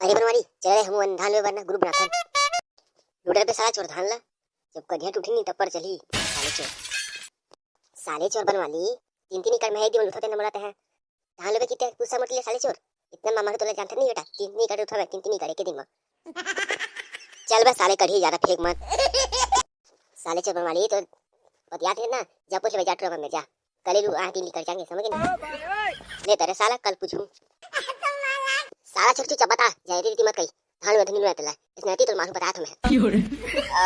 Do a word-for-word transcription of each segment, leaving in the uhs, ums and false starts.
अरे बनवाली, चल रे, हमू मन धान लुए बर ना group बनाथन। लुट रे बे साला चोर धान ला, जब करिया टूटही नहीं तब पर चलही साले चोर। साले चोर बनवाली, तीन तीन एकड़ में है, एक दिन में लुथत है ना मोला तैं। धान लुबे किते गुस्सा मत ले साले चोर, इतना मामा तोला जानत नहीं बेटा, तीन तीन एकड़ उठावे, तीन तीन एकड़ एक दिन में। चल बे साले करिया, ज्यादा फेंक मत। साले चोर बनवाली, तो बतियात है ना, जा पूछ ले जा ट्रक में जा, कल लू आके निकल जाएंगे, समझ नहीं। ले तेरे साला कल पूछूं। साला छोर चुपचाप बता, जा रीति मत कही। धान में धुनी में तला, इसने आती तो मालूम बता तुम्हें। आ,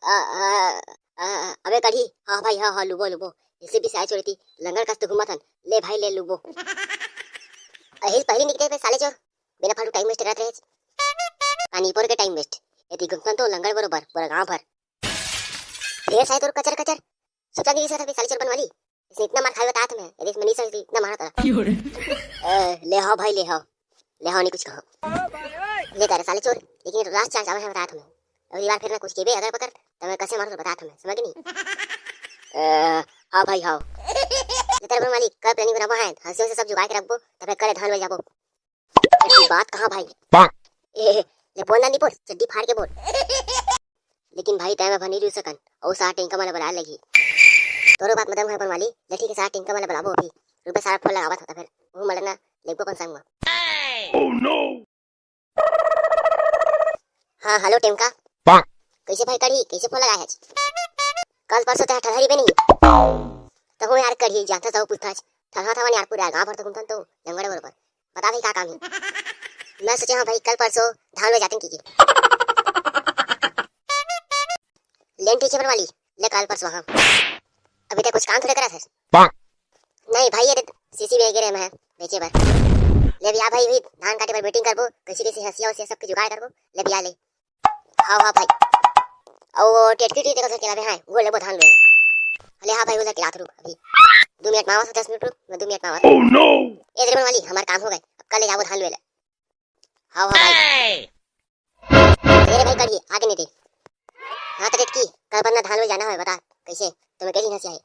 आ, आ, आ, अबे कढ़ी, हाँ भाई, हाँ, हाँ, लुबो, लुबो। जैसे भी साले चोर ती लंगड़ कस तो घुमा थन, ले भाई, ले लुबो। अहिल पहली निकले पे साले चोर, बिना फालतू time waste करत रहे। पानी पोर के time waste, यदि घुमतन तो लंगड़ बरोबर, पूरा गांव भर। ढेर सारे तोर कचर कचर, सोचा नहीं सकता साले चोर बनवाली। इसने इतना मार खाई बता तुम्हें, यदि इसमें नहीं सकती, इतना मारा था। ए, ले हाव भाई, ले हाव। ले हाव, नहीं कुछ कहा। ले तेरे साले चोर, लेकिन last chance आवे है, बता तुम्हें। अगली बार फिर ना कुछ के बे अगर पकड़, तो मैं कैसे मारूं, बता तुम्हें, समझ नहीं? ए, हाँ भाई, हाँ। ले तेरे बनवाली, कल planning बनाबो है, हंसियों से सब जुगाड़ के रखबो, तब कल धान में जाबो। तू बात कहाँ भाई? ए, ले बोल ना, नहीं बोल, चड्डी फाड़ के बोल। लेकिन भाई, तैं मैं भनी लू सकन, अउ सार टेंका मन ला बलाए लगही। तोरो बात मदन घर बनवाली, ले ठीक है, सार टेंका मन ला बलाबो अभी। रुपये सारा फोन लगावत होता फिर, वो मलना लेगो अपन संग में। Oh no! हाँ, हेलो टेमका। कैसे भाई कढ़ी, कैसे फोन लगाए है? कल परसों तैं ठहरी बे नहीं। तो हो यार कढ़ी, जानता था वो पूछताछ। ठहरा था यार, पूरा गांव भर तो घूमता तो लंगड़े बरोबर। बता भाई, का काम है? मैं सोचे हूँ भाई, कल परसों धान में जाते हैं की की। लेन ठीक है बनवाली, ले कल परसों, हाँ। अभी तक कुछ काम थोड़े करा था। नहीं भाई, ये सीसी में गिरे मैं बेचे बर। ले भैया भाई, भी धान काटे बर meeting करबो, कैसी कैसी हंसिया उसिया सबके जुगाड़ करबो। ले भैया ले। हाँ, हाँ भाई। और वो टेटकी टी देखो सर, केला भी है, वो लेबो धान ले। अरे हाँ भाई, वो सर, केला रुक अभी। दो मिनट में आवा, दस मिनट रुक, मैं दो मिनट में आवा। Oh no! ए रे बनवाली, हमार काम हो गए, अब कल ले जाबो धान ले ले। हाँ, हाँ भाई। ए! अरे भाई, कढ़ी, आगे नहीं दे। हाँ, तो की, कल बन्ना धान में जाना है, बता, कैसे? तुम्हें कढ़ी हंसिया है।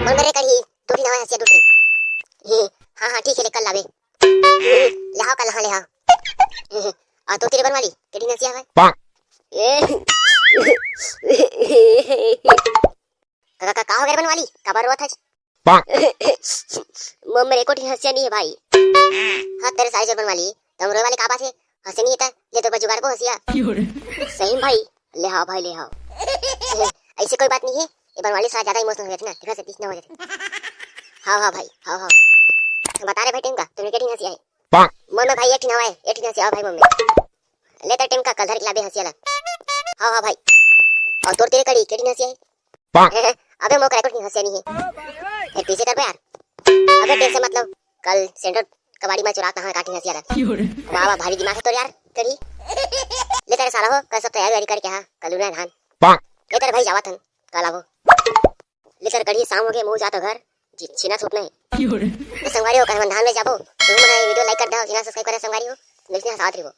कौन करे कढ़ी? दो ठिन हवा हंसिया, दो ठिन। हाँ, हाँ, ठीक है, ले, कल लावे। ले आओ, कल, हाँ, ले आओ। और तो तेरे बनवाली, कढ़ी हंसिया है भाई। ए। का, का, का हो गया बनवाली? काबर रोत हस? मम्मी रे, कोठी हंसिया नहीं है भाई। हाँ, तेरे सारे जब बनवाली, तुम रोए वाली का बात है? हंसे नहीं था, ले तो जुगाड़ को हंसिया। सही में भाई, ले हाव भाई, ले हाव। ऐसे कोई बात नहीं है, ये बनवाली साला ज्यादा emotional हो जाते ना, देखा से तीस ना हो जाते। हाँ, हाँ भाई, हाँ, हाँ। बता रहे भाई टेमका, तुमने क्या ठीक हंसिया है? मन में भाई एक ठिन हवा है, एक ठिन हंसिया भाई मम्मी। ले तेरे टेमका, कल धर के लाबे हंसिया ला। हाँ, हाँ भाई। और तोर तेरे कड़ी, के ठिन हंसिया है? अबे मोर करा कोठी हंसिया नहीं है। फिर पीछे कर बे यार। अबे tension मतलब कल सेंटर कबाड़ी में चुरा कहाँ काठी हंसिया रख। वाह वाह, भारी दिमाग है तो यार करी। ले तेरे साला हो, कल सब तैयारी वैयारी करके हाँ, कल उन्हें धान। ले तेरे भाई जावा थन, कल आवो। ले तेरे कड़ी शाम हो गए, मुँह जाता घर, जी, छीना सूतना है। तो संगवारी हो, कल मन धान ले जाबो। तुम मन ये video like कर दो, channel subscribe करे संगवारी हो। मिलते हैं साथ रहो।